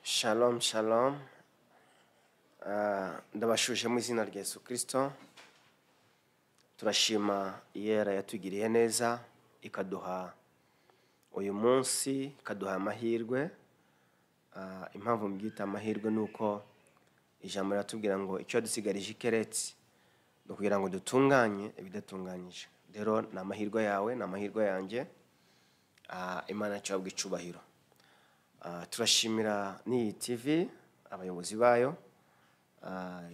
Shalom shalom. Ndabashuje mu izina rya Yesu Kristo. Turashima Iyera yatugiriye neza, ikaduha uyu munsi, ikaduha amahirwe. Impamvu mbyita amahirwe ni uko ijambo riratubwira ngo icyo dusigarije ikeretse ni ukugira ngo dutunganye ibidatunganyije. Rero ni amahirwe yawe, ni amahirwe yanjye. Imana yacu ihabwe icubahiro. Turashimira n'iyi TV, abayobozi bayo,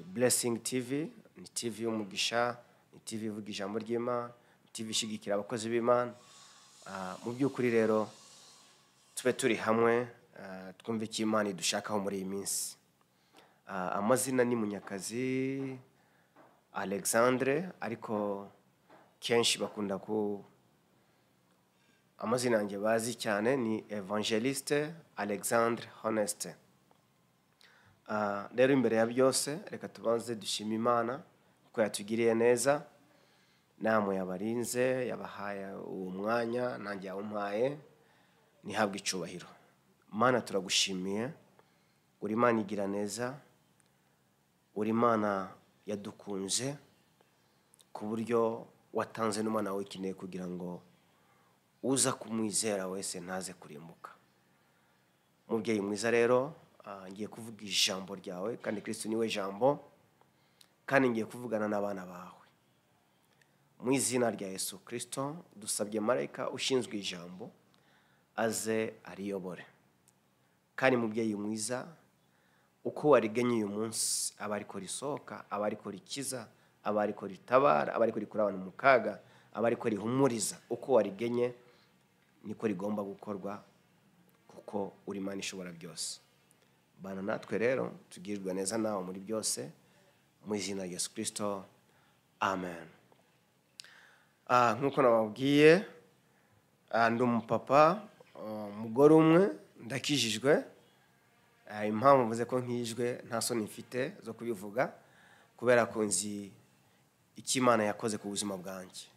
Blessing TV, ni TV y'umugisha, ni TV ivuga ijambo ry'Imana, ni TV ishyigikira abakozi b'Imana. Mu by'ukuri rero tube turi hamwe, twumve icyo Imana idushakaho muri iyi minsi. Amazina ni Munyakazi Alexandre, ariko kenshi bakunda ku amazina yanjye bazi cyane ni Evangeliste Alexandre Honeste. Rero imbere ya byose reka tubanze dushima Imana kuko yatugiriye neza, namwe yabarinze, yabahaye uwo mwanya, nanjye yawumpaye, nihabwe icubahiro. Mana turagushimiye, uri Imana igira neza, uri Imana yadukunze ku buryo watanze n'umwana wawe w'ikinege kugira ngo uza kumwizera wese ntaze kurimbuka. Mubyeyi mwiza rero, ngiye kuvuga ijambo ryawe, kandi Kristo niwe jambo, kandi ngiye kuvugana n'abana bawe. Mu izina rya Yesu Kristo dusabye marayika ushinzwe ijambo aze ariyobore. Kandi mubyeyi mwiza, uko wariganye uyu munsi, aba ariko risohoka, aba ariko rikiza, aba ariko ritabara, aba ariko rikura abantu mu kaga, aba ariko rihumuriza, uko warigenye niko rigomba gukorwa, kuko uri Imana ishobora byose. Bana natwe rero tugirirwe neza nawe muri byose, mu izina rya Yesu Kristo, amen. Nkuko nababwiye, ndi umupapa, umugore umwe, ndakijijwe. Impamvu mvuze ko nkijwe nta soni mfite zo kubivuga, kubera ko nzi icyo Imana yakoze ku buzima bwanjye.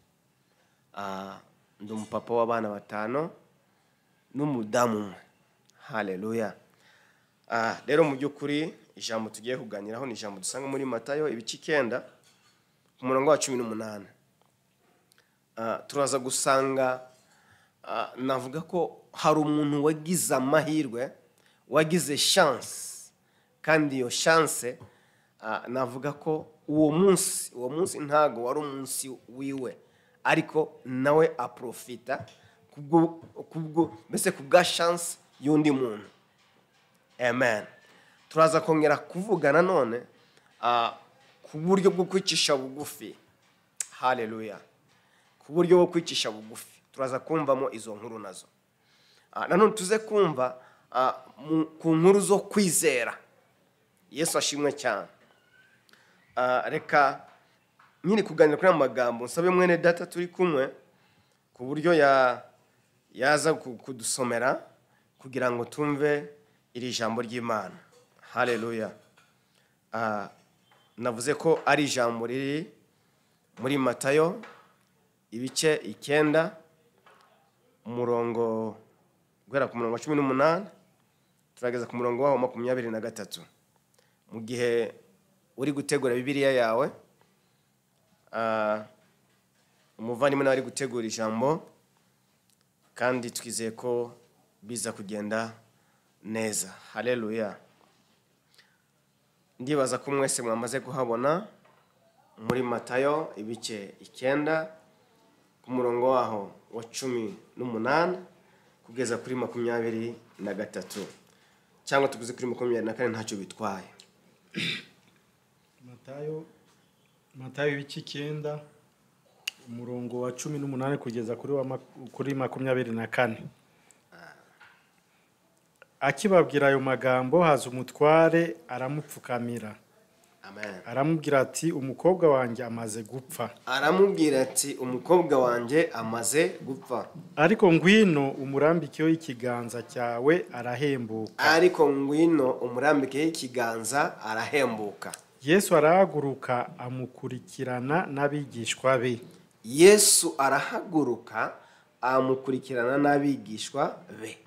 Ndi umupapa w'abana 5 n'umudamu umwe. Haleluya. Rero mu by'ukuri ijambo tugiye kuganiraho ni ijambo dusanga muri Matayo ibice 9 ku murongo wa 18. Turaza gusanga, navuga ko hari umuntu wagize amahirwe, wagize chance, kandi iyo chance, navuga ko uwo munsi ntago wari umunsi wiwe, ariko nawe aprofita kubwo mbese kubwa chance y'undi muntu. Amen. Turaza kongera kuvuga nanone ku buryo bwo kwicisha bugufi. Haleluya. Ku buryo bwo kwicisha bugufi turaza kumvamo izo nkuru nazo. Nanone tuze kumva ku nkuru zo kwizera. Yesu ashimwe cyane. Reka nyine kuganira kuri aya magambo, nsabe mwene data turi kumwe ku buryo yaza kudusomera kugira ngo tumve iri jambo ry'Imana. Haleluya. Navuze ko ari ijambo riri muri Matayo ibice 9 umurongo guhera ku murongo wa 18 turageza ku murongo waho 23. Mu gihe uri gutegura Bibiliya yawe, umuvandimwe nawe ari gutegura ijambo, kandi twizeye ko biza kugenda neza. Haleluya. Ndibaza ko mwese mwamaze kuhabona muri Matayo ibice 9 ku murongo waho wa 18 kugeza kuri 23, cyangwa tuguze kuri 24 ntacyo bitwaye. Matayo ibice 9 umurongo wa 18 kugeza kuri 24. Akibabwira ayo magambo haza umutware aramupfukamira. Amen. Aramubwira ati umukobwa wanjye amaze gupfa. Aramubwira ati umukobwa wanjye amaze gupfa. Ariko ngwino umurambikeho ikiganza cyawe arahembuka. Ariko ngwino umurambikeho ikiganza arahembuka. Yesu arahaguruka amukurikirana n'abigishwa be. Yesu arahaguruka amukurikirana n'abigishwa be.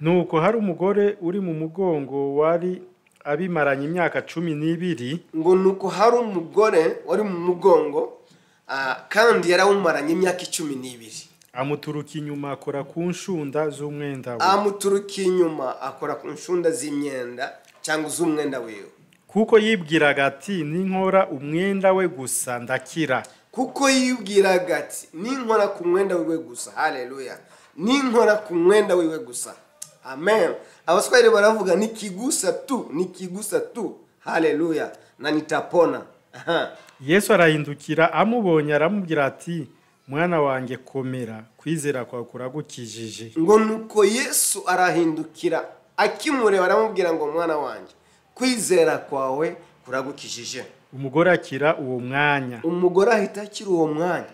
Nuko hari umugore uri mu mugongo wari abimaranye imyaka 12. Ngo nuko hari umugore wari mu mugongo kandi yarawumaranye imyaka 12. Amuturuka inyuma akora ku nshunda z'umwenda we. Amuturuka inyuma akora ku nshunda z'imyenda cyangwa z'umwenda wiwe. Kuko yibwiraga ati ninkora umwenda we gusa ndakira. Kuko yibwiraga ati ninkora ku mwenda wiwe gusa. Haleluya. Ninkora ku mwenda wiwe gusa. Amen. Abaswahili baravuga nikigusa tu, nikigusa tu. Haleluya. Na nitapona. Aha. Yesu arahindukira amubonye aramubwira ati mwana wanjye komera, kwizera kwawe kuragukijije. Ngo nuko Yesu arahindukira akimureba aramubwira ngo mwana wanjye kwizera kwawe kuragukijije. Umugore akira uwo mwanya. Umugore ahita akira uwo mwanya.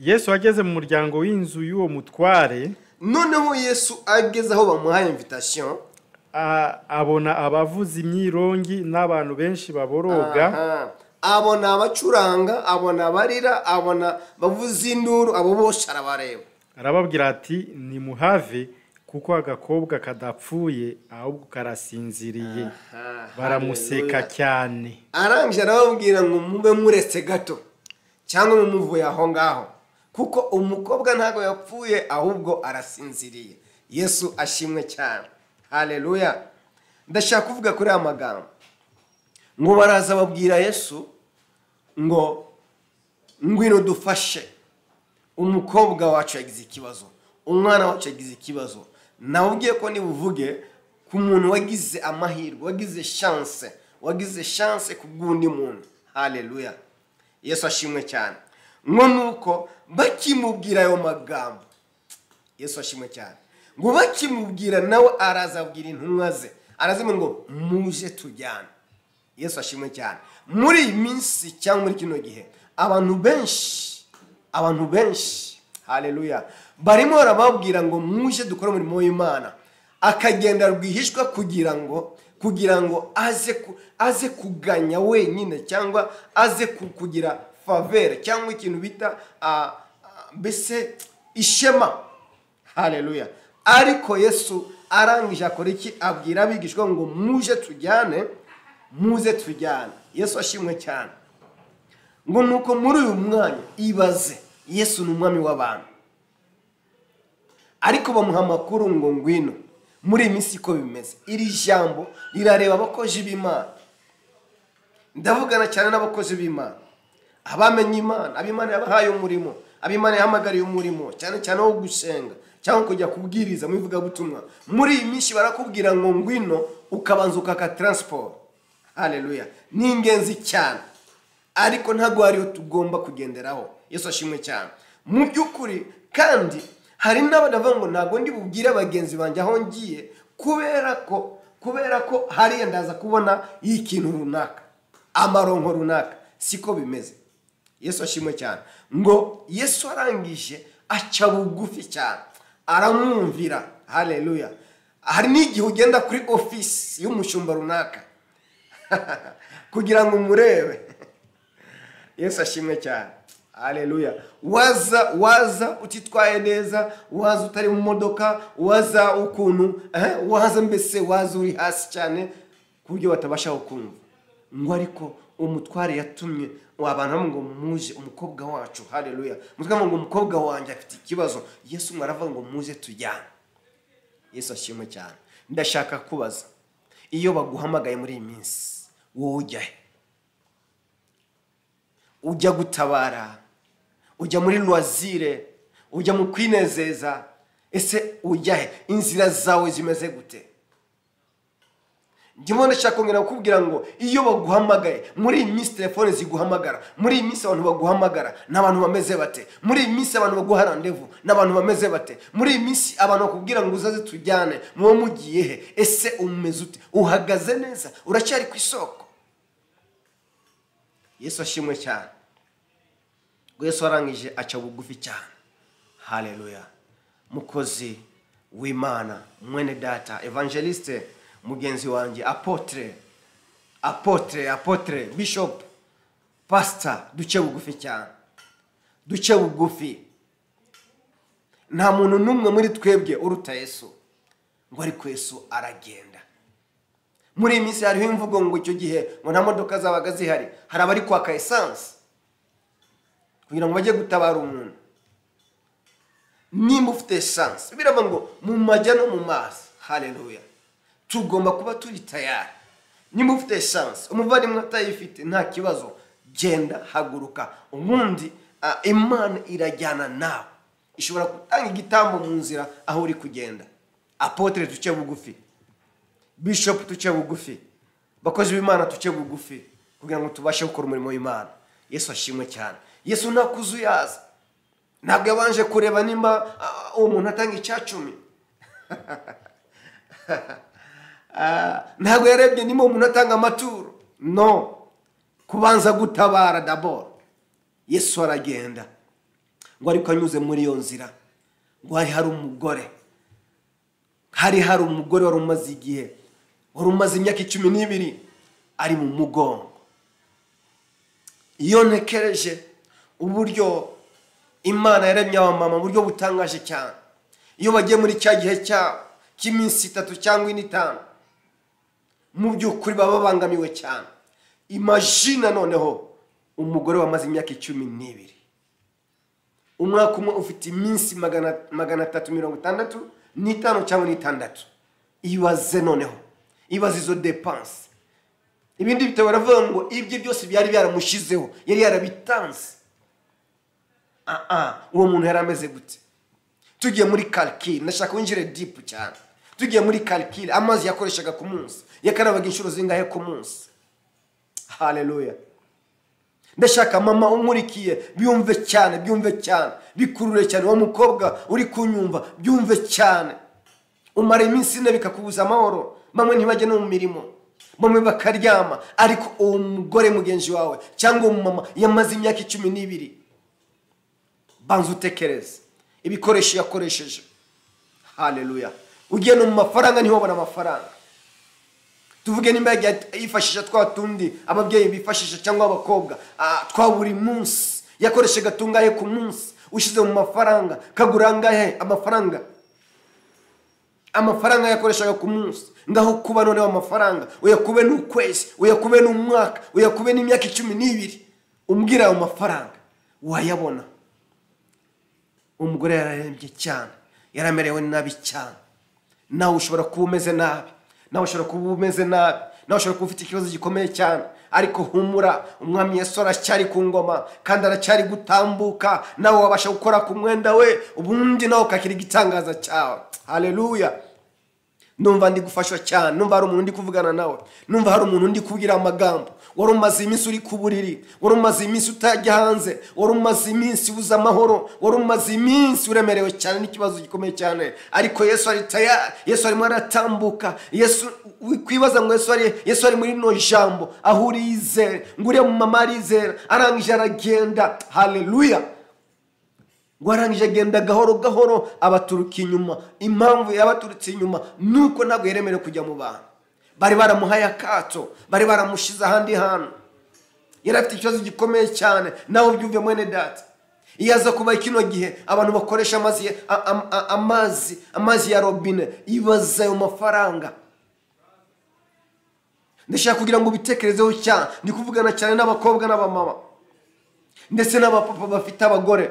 Yesu ageze mu muryango w'inzu y'uwo mutware. Noneho Yesu ageze aho bamuhaye invitation, abona abavuza imyirongi n'abantu benshi baboroga. Abona abacuranga, abona abarira, abona bavuza induru, abo bose arabareba. Arababwira ati nimuhave kuko agakobwa kadapfuye ahubwo karasinziriye. Baramuseka cyane. Arangije arababwira ngo mube muretse gato cyangwa mumuvuye aho ngaho, kuko umukobwa ntago yapfuye ahubwo arasinziriye. Yesu ashimwe cyane. Haleluya. Ndashaka kuvuga kuri aya magambo. Ngo baraza babwira Yesu ngo ngwino dufashe, umukobwa wacu yagize ikibazo, umwana wacu yagize ikibazo. Nawubwiye ko nibuvuge ku muntu wagize amahirwe, wagize chance, wagize chance ku bw'undi muntu. Haleluya. Yesu ashimwe cyane. Ngo nuko bakimubwira ayo magambo, Yesu ashimwe cyane, ngo bakimubwira nawe araza abwira intumwa ze, arazimwe ngo muje tujyane. Yesu ashimwe cyane. Muri iyi minsi cyangwa muri kino gihe abantu benshi, haleluya, barimo barababwira ngo muje dukore umurimo w'Imana, akagenda rwihishwa kugira ngo aze kuganya wenyine cyangwa aze kugira faveur cyangwa ikintu bita mbese ishema. Haleluya. Ariko Yesu arangije akora iki? Abwira abigishwa ngo muje tujyane, muze tujyane. Yesu ashimwe cyane. Ngo nuko muri uyu mwanya ibaze, Yesu ni umwami w'abantu, ariko bamuha amakuru ngo ngwino. Muri iyi minsi ko bimeze, iri jambo rirareba abakozi b'Imana. Ndavugana cyane n'abakozi b'Imana, abamenye Imana, ab'Imana yabahaye umurimo, ab'Imana yahamagariye umurimo, cyane cyane wo gusenga cyangwa kujya kubwiriza mu ivugabutumwa. Muri iyi minsi barakubwira ngo ngwino, ukabanza ukaka transport. Haleluya. Ni ingenzi cyane, ariko ntabwo ariyo tugomba kugenderaho. Yesu ashimwe cyane. Mu by'ukuri kandi hari n'abadavuga ngo ntabwo ndi bubwire bagenzi banjye aho ngiye, kubera ko hariya ndaza kubona ikintu runaka, amaronko runaka. Siko bimeze. Yesu ashimwe cyane. Ngo Yesu arangije aca bugufi cyane, aramwumvira. Haleluya. Hari n'igihe ugenda kuri office y'umushumba runaka kugira ngo umurebe. Yesu ashimwe cyane. Haleluya. Waza utitwaye neza, waza utari mu modoka, waza ukuntu, waza mbese waza uri hasi cyane ku buryo batabasha kumva. Ngo ariko umutware yatumye abantu ngo muje umukobwa wacu. Haleluya. Mutwe ngo umukobwa wanjye afite ikibazo. Yesu mwaravuga ngo muje tujyane. Yesu ashimwe cyane. Ndashaka kubaza, iyo baguhamagaye muri iyi minsi wowe ujya he? Ujya gutabara, ujya muri loisire, ujya mu kwinezeza, ese ujya he? Inzira zawe zimeze gute? Ndimo ndashaka kongera kukubwira ngo iyo baguhamagaye muri iyi minsi, telefone ziguhamagara muri iyi minsi, abantu baguhamagara n'abantu bameze bate? Muri iyi minsi abantu baguha rendez-vous n'abantu bameze bate? Muri iyi minsi abantu bakubwira ngo uzaze tujyane, muba mugiye he? Ese umeze ute? Uhagaze neza? Uracyari ku isoko? Yesu ashimwe cyane. Ngo Yesu arangije aca bugufi cyane. Haleluya. Mukozi w'Imana, mwene data, evangeliste mugenzi wanjye, apotre, bishop, pastor, duce bugufi cyane. Duce bugufi. Nta muntu n'umwe muri twebwe uruta Yesu. Ngo ariko Yesu aragenda. Muri iyi minsi hariho imvugo ngo icyo gihe ngo nta modoka zabaga zihari, hari abari kwaka essence kugira ngo bajye gutabara umuntu. Nimba ufite essence, biravuga ngo mu majya no mu mazi. Haleluya, tugomba kuba turi tayari. Nimba ufite essence, umuvandimwe atayifite nta kibazo, genda, haguruka, ubundi Imana irajyana nawe. Ishobora gutanga igitambo mu nzira aho uri kugenda. Apotre tuce bugufi, bishop tuce bugufi, bakozi b'Imana tuce bugufi, kugira ngo tubashe gukora umurimo w'Imana. Yesu ashimwe cyane. Yesu ntakuzuyaza, ntabwo yabanje kureba nimba uwo muntu atanga 10. Ntabwo yarebye nimba umuntu atanga amaturo. No, kubanza gutabara d'abord. Yesu aragenda. Ngo ariko anyuze muri iyo nzira, ngo hari hari umugore, hari hari umugore wari umaze igihe, wari umaze imyaka 12 ari mu mugongo. Iyo ntekereje uburyo Imana yaremye abamama mu buryo butangaje cyane, iyo bagiye muri cya gihe cyabo cy'iminsi 3 cyangwa 5, mu by'ukuri baba babangamiwe cyane. Imagine noneho umugore wamaze imyaka 12, umwaka umwe ufite iminsi 365 cyangwa 6. Ibaze noneho, ibaze izo dépense. Ibindi bitabo baravuga ngo ibyo byose byari byaramushizeho, yari yarabitanze. Uwo muntu yari ameze gute? Tugiye muri calcul, ndashaka winjire deep cyane. Tugiye muri calcul, amazi yakoreshaga ku munsi, yakarabaga inshuro zingahe ku munsi? Haleluya. Ndashaka mama unkurikiye byumve cyane, byumve cyane, bikurure cyane. Wa mukobwa uri kunyumva byumve cyane. Umara iminsi 4 bikakubuza amahoro, bamwe ntibajye no mu mirimo, bamwe bakaryama, ariko uwo mugore mugenzi wawe cyangwa umumama yamaze imyaka 12. Banza utekereze ibikoresho yakoresheje. Haleluya. Ugiye no mu mafaranga ntiwabona amafaranga. Tuvuge nimba yifashisha twa tundi ababyeyi bifashisha cyangwa abakobwa twa buri munsi, yakoreshaga tungahe ku munsi? Ushize mu mafaranga kagura angahe amafaranga? Amafaranga yakoreshaga ku munsi, ngaho kuba noneho amafaranga uyakube n'ukwezi, uyakube n'umwaka, uyakube n'imyaka 12, umbwira ayo mafaranga wayabona? Umugore yararembye cyane, yaramerewe nabi cyane. Nawe ushobora kuba umeze nabi, nawe ushobora kuba umeze nabi, nawe ushobora kuba ufite ikibazo gikomeye cyane, ariko humura, umwami Yesu aracyari ku ngoma kandi aracyari gutambuka. Nawe wabasha gukora ku mwenda we, ubundi nawe ukakira igitangaza cyawe. Haleluya. Numva ndi gufashwa cyane, numva hari umuntu ndi kuvugana nawe, numva hari umuntu ndi kubwira amagambo. Wari umaze iminsi uri ku buriri, wari umaze iminsi utajya hanze, wari umaze iminsi ubuze amahoro, wari umaze iminsi uremerewe cyane n'ikibazo gikomeye cyane, ariko Yesu ari tayari, Yesu arimo aratambuka. Yesu kwibaza ngo Yesu ari muri no jambo aho urizere, ngo uriya mama arizera, arangije aragenda. Haleluya. Ngo arangije agenda gahoro gahoro, abaturuka inyuma. Impamvu yabaturutse inyuma nuko ntabwo yeremerewe kujya mu bantu. Bari baramuhaye akato, bari baramushize ahandi hantu. Yari afite ikibazo gikomeye cyane. Nawe ubyumve mwene data, iyo aza kuba kino gihe abantu bakoresha amazi ya robine, ibaza ayo mafaranga. Ndashaka kugira ngo ubitekerezeho cyane. Ndi kuvugana cyane n'abakobwa n'abamama ndetse n'abapapa bafite abagore.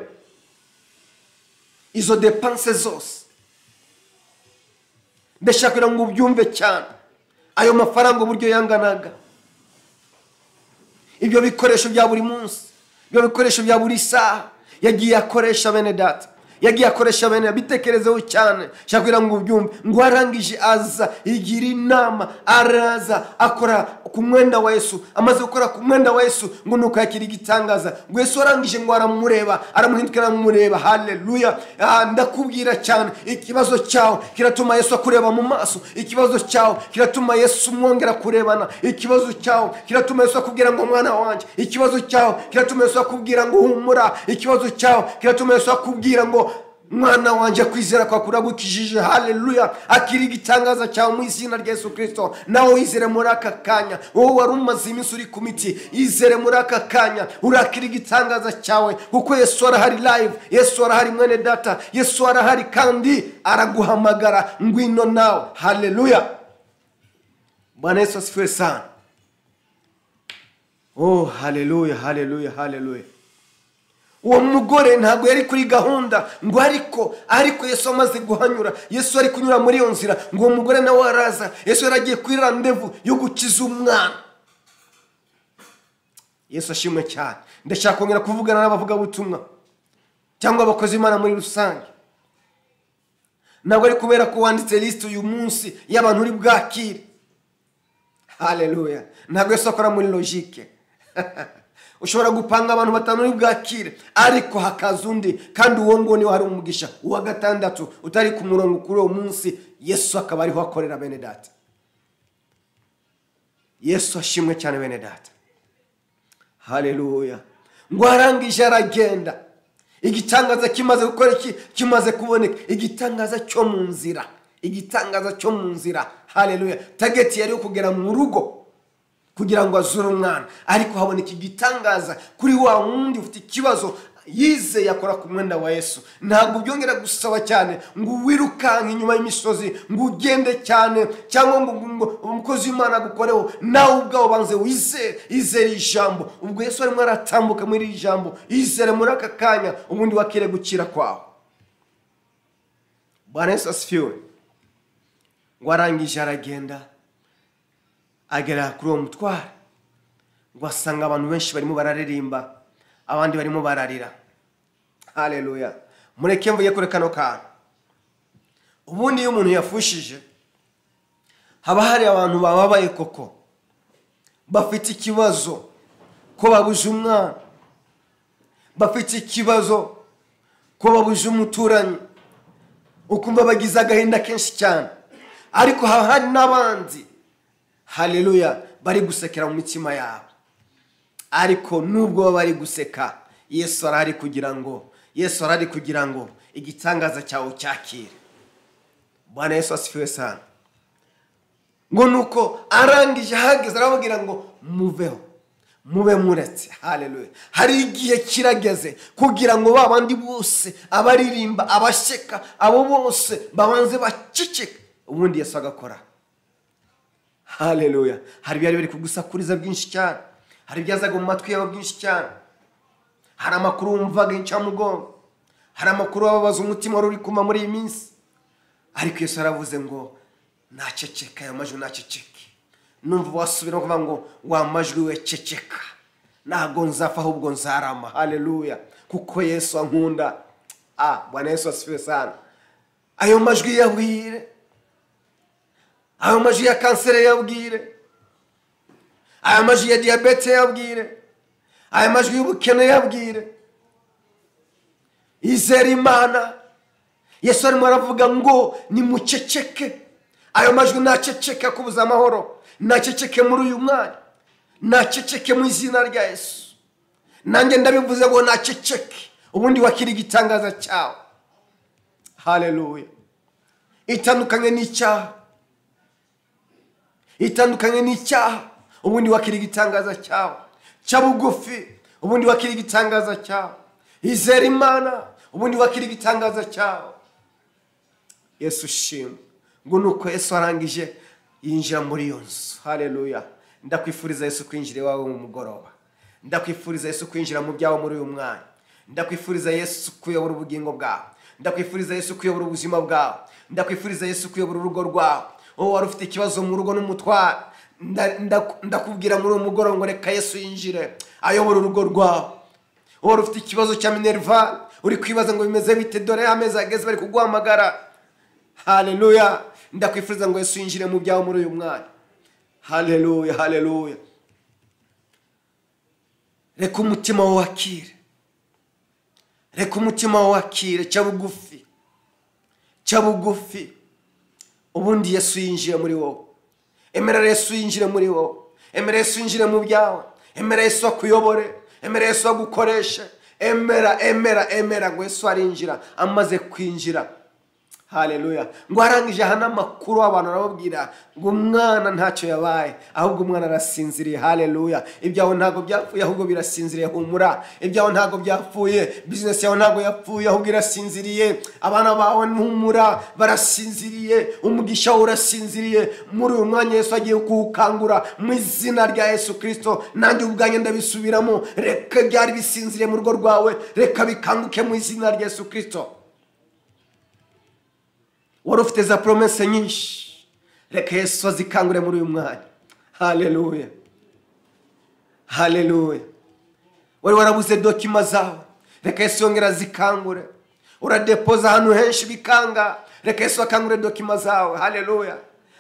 Izo dépense zose ndashaka kugira ngo ubyumve cyane. Ayo mafaranga uburyo yanganaga, ibyo bikoresho bya buri munsi, ibyo bikoresho bya buri saha yagiye akoresha bene data, yagiye akoresha bene, bitekerezeho cyane. Shaka kugira ngo ubyumve. Ngo arangije aza igira inama, araza akora ku mwenda wa Yesu. Amaze gukora ku mwenda wa Yesu, ngo nuko yakira igitangaza. Ngo Yesu arangije ngo aramureba, aramuhindukira aramureba. Haleluya. Ndakubwira cyane, ikibazo cyawe kiratuma Yesu akureba mu maso, ikibazo cyawe kiratuma Yesu mwongera kurebana, ikibazo cyawe kiratuma Yesu akubwira ngo mwana wanjye, ikibazo cyawe kiratuma Yesu akubwira ngo humura, ikibazo cyawe kiratuma Yesu akubwira ngo Mwana wanje kwizera kwa kuragukijije. Haleluya. Akiri igitangaza cyawe mu izina rya Yesu Kristo. Nawe wizere muri aka kanya, wowe wari umaze iminsi uri ku miti, izere muri aka kanya urakira igitangaza cyawe, kuko Yesu arahari live, Yesu arahari mwene data, Yesu arahari kandi araguhamagara, ngwino nawe. Haleluya. Bwana Yesu asifiwe sana. Oh, haleluya, haleluya, haleluya. Uwo mugore ntabwo yari kuri gahunda ngo ariko Yesu amaze guhanyura, Yesu ari kunyura muri iyo nzira, ngo uwo mugore nawe araza. Yesu yaragiye kuri randevu yo gukiza umwana. Yesu ashimwe cyane. Ndashaka kongera kuvugana n'abavugabutumwa cyangwa abakozi Imana muri rusange. Ntabwo ari kubera ko wanditse list uyu munsi y'abantu uri bwakire. Haleluya. Ntabwo Yesu akora muri logique. Ushobora gupanga abantu batanu uri bwakire, ariko hakaza undi, kandi uwo ngo niwe hari umugisha. Uwa gatandatu utari ku murongo kuri uwo munsi, Yesu akaba ariho akorera bene data. Yesu ashimwe cyane bene data. Haleluya. Ngo arangije aragenda. Igitangaza kimaze gukora iki? Kimaze kuboneka. Igitangaza cyo mu nzira. Igitangaza cyo mu nzira. Haleluya. Target yari kugera mu rugo kugira ngo azure umwana, ariko haboneka igitangaza kuri wa wundi ufite ikibazo, yize yakora ku mwenda wa Yesu. Ntabwo byongera gusaba cyane ngo wirukanke inyuma y'imisozi, ngo ugende cyane, cyangwa ngo umukozi w'Imana agukoreho. Nawe ubwawe banze wizere, izere ijambo. Ubwo Yesu arimo aratambuka muri iri jambo, izere muri aka kanya, ubundi wakire gukira kwawe. Bwana Yesu asifiwe. Ngo arangije aragenda agera kuri uwo mutware, ngo asanga abantu benshi barimo bararirimba, abandi barimo bararira. Haleluya. Mureke mvuye kuri kano kantu. Ubundi iyo umuntu yafushije, haba hari abantu bababaye koko, bafite ikibazo ko babuze umwana, bafite ikibazo ko babuze umuturanyi, ukumva bagize agahinda kenshi cyane. Ariko haba hari n'abandi, haleluya, bari gusekera mu mitima yabo. Ariko nubwo bari guseka, Yesu arahari kugira ngo, Yesu arahari kugira ngo igitangaza cyawe cyakire. Bwana Yesu asifiwe sana. Ngo nuko arangije ahageze arababwira ngo muveho, mube muretse. Haleluya. Hari igihe kirageze kugira ngo babandi bose, abaririmba, abaseka, abo bose babanze baceceke, ubundi Yesu agakora. Haleluya. Hari byari biri kugusakuriza byinshi cyane, hari byazaga mu matwi yawe byinshi cyane, hari amakuru wumvaga incamugongo, hari amakuru ababaza umutima wari uri kuma muri iyi minsi. Ariko Yesu aravuze ngo naceceka, ayo majwi naceceke. Numva wasubira kuvuga ngo wa majwi we ceceka, ntabwo nzapfa ahubwo nzarama. Haleluya. Kuko Yesu ankunda. Bwana Yesu asifiwe sana. Ayo majwi yabwire, ayo majwi ya kanseri yabwire, ayo majwi ya diyabete yabwire, ayo majwi y'ubukene yabwire. Izere Imana. Yesu arimo aravuga ngo nimuceceke. Ayo majwi naceceke akubuza amahoro, naceceke muri uyu mwanya, naceceke mu izina rya Yesu. Nanjye ndabivuze ngo naceceke, ubundi wakira igitangaza cyawe. Haleluya. Itandukanye n'icyaha, itandukanye n'icyaha, ubundi wakira igitangaza cyawe. Cya bugufi, ubundi wakira igitangaza cyawe. Izere Imana, ubundi wakira igitangaza cyawe. Yesu shimwe. Ngo nuko Yesu arangije yinjira muri iyo nzu. Haleluya. Ndakwifuriza Yesu kwinjira iwawe mu mugoroba. Ndakwifuriza Yesu kwinjira mu byawe muri uyu mwanya. Ndakwifuriza Yesu kuyobora ubugingo bwawe. Ndakwifuriza Yesu kuyobora ubuzima bwawe. Ndakwifuriza Yesu kuyobora urugo rwawe. Wowe wari ufite ikibazo mu rugo n'umutware, ndakubwira muri uyu mugoroba ngo reka Yesu yinjire ayobora urugo rwawe. Wowe wari ufite ikibazo cya minerval, uri kwibaza ngo bimeze bite, dore amezi ageze bari kuguhamagara. Haleluya. Ndakwifuriza ngo Yesu yinjire mu byawe muri uyu mwanya. Haleluya, haleluya. Reka umutima wawe wakire, reka umutima wawe wakire. Cya bugufi, cya bugufi, ubundi Yesu yinjire muri wowe. Emera Yesu yinjire muri wowe. Emera Yesu yinjire mu byawe. Emera Yesu akuyobore. Emera Yesu agukoreshe. Emera, emera, emera. Ngo Yesu arinjira, amaze kwinjira, haleluya, ngo arangije aha n'amakuru abantu arababwira ngo umwana ntacyo yabaye, ahubwo umwana arasinziriye. Haleluya. Ibyawe ntabwo byapfuye, ahubwo birasinziriye. Humura, ibyawe ntabwo byapfuye, bizinesi yawe ntabwo yapfuye, ahubwo irasinziriye. Abana bawe ntumura barasinziriye, umugisha wawe urasinziriye. Muri uyu mwanya Yesu agiye kuwukangura mu izina rya Yesu Kristo. Nanjye ubwanjye ndabisubiramo, reka byari bisinziriye mu rugo rwawe, reka bikanguke mu izina rya Yesu Kristo. Wari ufite za promesse nyinshi, reka Yesu azikangure muri uyu mwanya. Haleluya, haleluya. Wari warabuze documents zawe, reka Yesu yongera azikangure. Uradepoza ahantu henshi bikanga, reka Yesu akangure documents zawe. Haleluya.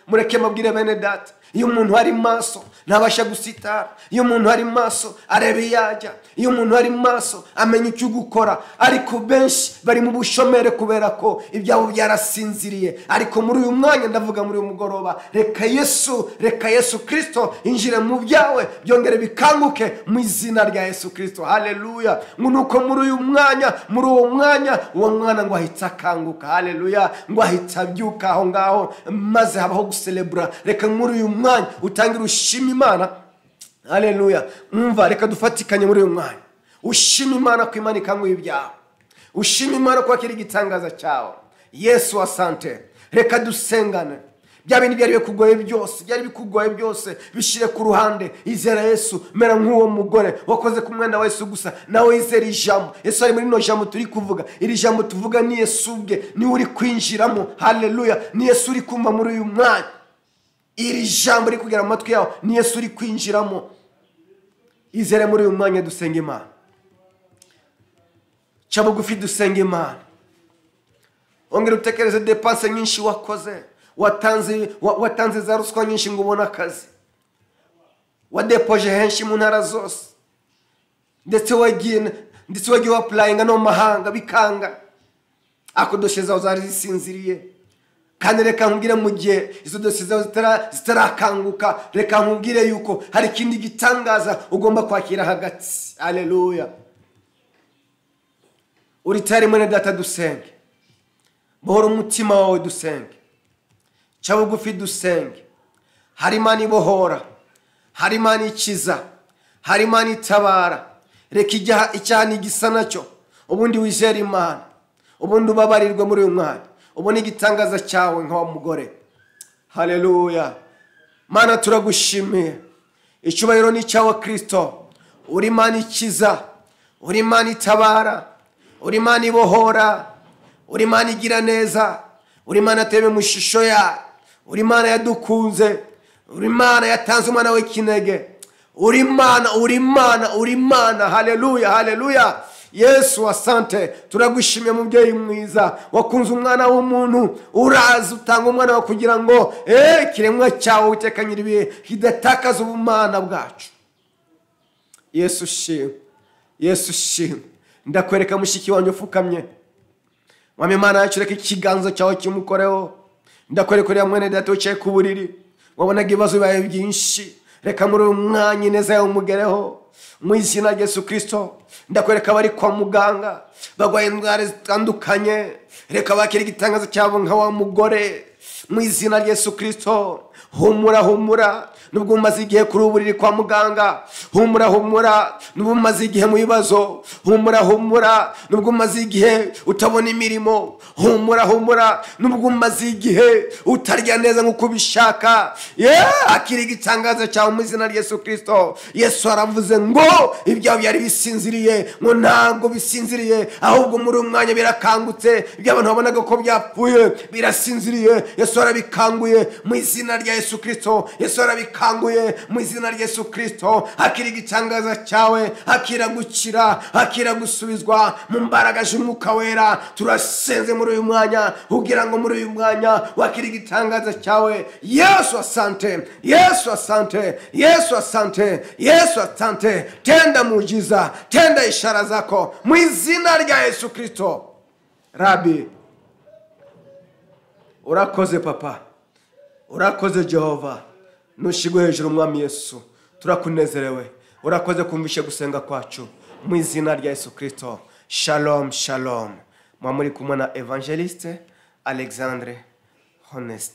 Mureke mabwire bene data, iyo umuntu ari maso ntabasha gusitara. Iyo umuntu ari maso areba iyajya. Iyo umuntu ari maso amenya icyo gukora. Ariko benshi bari mu bushomere kubera ko ibyabo byarasinziriye. Ariko muri uyu mwanya, ndavuga muri uyu mugoroba, reka Yesu, reka Yesu Kristo injire mu byawe, byongere bikanguke mu izina rya Yesu Kristo. Haleluya. Ngo nuko muri uyu mwanya, muri uwo mwanya, uwo mwana ngo ahita akanguka. Haleluya. Ngo ahita abyuka aho ngaho, maze habaho guselebura. Reka muri uyu mwanya utangire ushima Imana. Haleluya. Umva, reka dufatikanye muri uyu mwanya, ushima Imana ko Imana ikanguye ibyawe, ushima Imana ko akiri igitangaza cyawe. Yesu asante. Reka dusengane. Bya bindi byari bikugoye byose, byari bikugoye byose, bishyire ku ruhande. Izera Yesu. Mera nk'uwo mugore wakoze ku mwenda wa Yesu gusa, nawe izera ijambo. Yesu ari muri rino jambo turi kuvuga. Iri jambo tuvuga ni Yesu ubwe, niwe uri kwinjiramo. Haleluya. Ni Yesu uri kumva muri uyu mwanya. Iri jambo riri kugera mu matwi yawe, ni Yesu uri kwinjiramo. Izere muri uyu mwanya, dusenga Imana. Ca bugufi, dusenga Imana. Ongera utekereze dépenses nyinshi wakoze, watanze, watanze za ruswa nyinshi ngo ubone akazi, wadepoje henshi mu ntara zose, ndetse wagiye wapurayinga no mu mahanga bikanga. Ako dosiye zawe zari zisinziriye. Kandi reka nkubwire, mu gihe izo dosiye zawe zitarakanguka, reka nkubwire yuko hari ikindi gitangaza ugomba kwakira hagati. Aleluya. Uri tayari mwene data? Dusenge. Bohora umutima wawe, dusenge. Ca bugufi, dusenge. Hari Imana ibohora, hari Imana ikiza, hari Imana itabara. Reka icyaha nigisa nacyo, ubundi wizere Imana, ubundi ubabarirwe muri uyu mwanya, ubone igitangaza cyawe nka wa mugore. Haleluya. Mana, turagushimiye. Icyubahiro ni icyawe Kristo. Uri Imana ikiza, uri Imana itabara, uri Imana ibohora, uri Imana igira neza, uri Imana atebe mu ishusho yayo, uri Imana yadukunze, uri Imana yatanze umwana w'ikinege. Uri Imana, uri Imana, uri Imana. Haleluya, haleluya. Yesu asante. Turagushimiye mubyeyi mwiza wakunze umwana w'umuntu, uraza utanga umwana wawe kugira ngo ikiremwa cyawe, Uwiteka nyir'ibihe, kidatakaza ubumana bwacu. Yesu shimwe, Yesu shimwe. Ndakwereka mushiki wanjye upfukamye. Mwami Imana yacu, reka ikiganza cyawe kimukoreho. Ndakwereka uriya mwene data wicaye ku buriri, wabonaga ibibazo bibaye byinshi. Reka muri uyu mwanya ineza yawe umugereho mu izina rya Yesu Kirisito. Ndakwereka abari kwa muganga barwaye indwara zitandukanye, reka bakire igitangazo cyabo nka wa mugore mu izina rya Yesu Kirisito. Humura, humura nubwo umaze igihe kuri ubu uri kwa muganga. Humura, humura nubwo umaze igihe mu bibazo. Humura, humura nubwo umaze igihe utabona imirimo. Humura, humura nubwo umaze igihe utarya neza nk'uko ubishaka. Akira igitangaza cyawe mu izina rya Yesu Kirisito. Yesu aravuze ngo ibyawe byari bisinziriye, ngo ntabwo bisinziriye, ahubwo muri uyu mwanya birakangutse. Ibyo abantu babonaga ko byapfuye birasinziriye, Yesu arabikanguye mu izina rya Yesu Kirisito. Yesu arabikanguye mu izina rya Yesu Kirisito. Akira igitangaza cyawe, akira gukira, akira gusubizwa mu mbaraga z'Umwuka Wera. Turasenze muri uyu mwanya kugira ngo muri uyu mwanya wakire igitangaza cyawe. Yesu asante, Yesu asante, Yesu asante, Yesu asante. Tenda muujiza, tenda ishara zako mu izina rya Yesu Kirisito. Rabi, urakoze Papa, urakoze Jehova. Nushigwe hejuru Mwami Yesu, turakunezerewe. Urakoze kumvishe gusenga kwacu. Mu izina rya Yesu Kirisito. Shalom, shalom. Muba muri kumwe na Evangeliste Alexandre Honest.